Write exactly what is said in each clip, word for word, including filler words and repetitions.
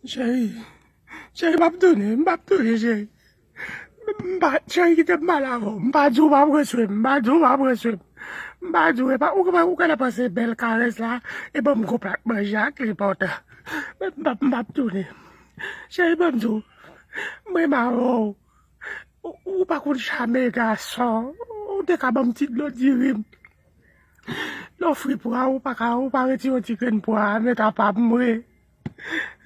Cheri, cheri, m ap tounen, m ap tounen, cheri. M pa, cheri, kite m pale avè w. M pa di w pa pran swen m, m pa di w pa pran swen m. M pa di w, e pa, ou, ou, ou ka pase bèl karès la, e ban m gwo plat manje a ki enpòtan. M p ap, m p ap tounen. Cheri, ban m di w, m renmen avè w. Ou, ou pa konn chame gason. Ou te ka ban m ti dlo diri m. Lè w fri pwa, ou pa ka, ou pa retire yon ti grenn pwa, met apa pou mwen.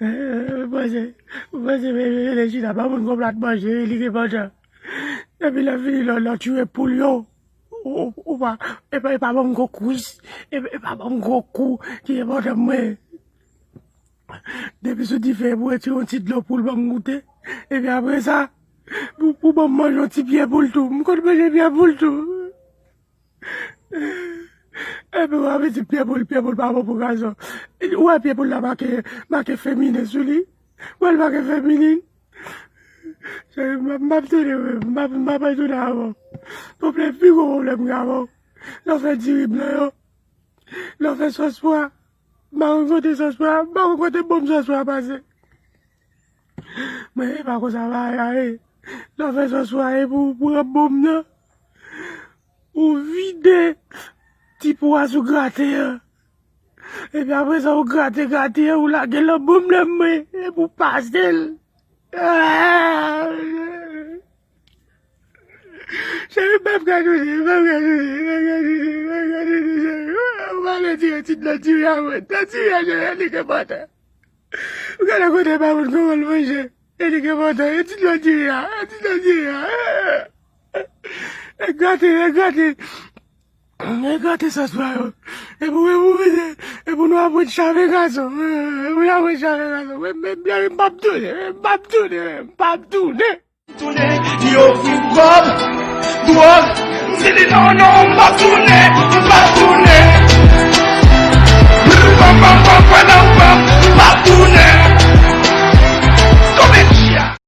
Manje, manje, manje, manje, chita, ba moun gwo plat manje, li gen pandan. Epi lè fini, lè, lè w tiye poul yo, ou, ou, ou pa, e pa, e pa ban m gwo kwis, e, e pa ban m gwo kou ki enpòtan mwen. Depi sou dife, pou retire yon ti dlo poul ban m goute. Epi apre sa, pou, pou ban m manje yon ti pye poul tou. M konn manje pye poul tou. Epi w ap di pye poul, pye poul pa bon pou gason. Ou wè pye poul la make, make feminen sou li. Ou wè l make feminen. Cheri, m ap, m ap tounen, wi. M ap, m ap retounen avè w. Pwoblèm, pi gwo pwoblèm m gen avè w. Lè w fè diri blan yo, lè w fè sòs pwa, m pa konn kote sòs pwa, m pa konn kote bon sòs pwa pase. Mwen, e pa konsa bagay la ye. Lè w fè sòs pwa, e pou, pou ranm bonm nan, ou vide ti po a sou graten an. Epi apre sa, ou grate, grate, ou lage l nan bonm nan mwen, epi ou pase l. Ah! Cheri, m p ap ka tounen, m p ap ka tounen, m p ap ka tounen, m p ap ka tounen, cheri. Ou pa vle tire ti dlo diri a mwen. Dlo diri a, cheri, li gen pandan. Ou gade kote pa moun kòman l manje. E li gen pandan. E ti dlo diri a. E ti dlo diri a. E gate, e gate. E gate sòs pwa yo. E pou, e pou vide. E pou nou aprann chame gason. E pou nou aprann chame gason. Men, men, men, m p ap tounen. M p ap tounen. M p ap tounen. Tounen, yo vin kòb, dwòg, m di li non, non, m p ap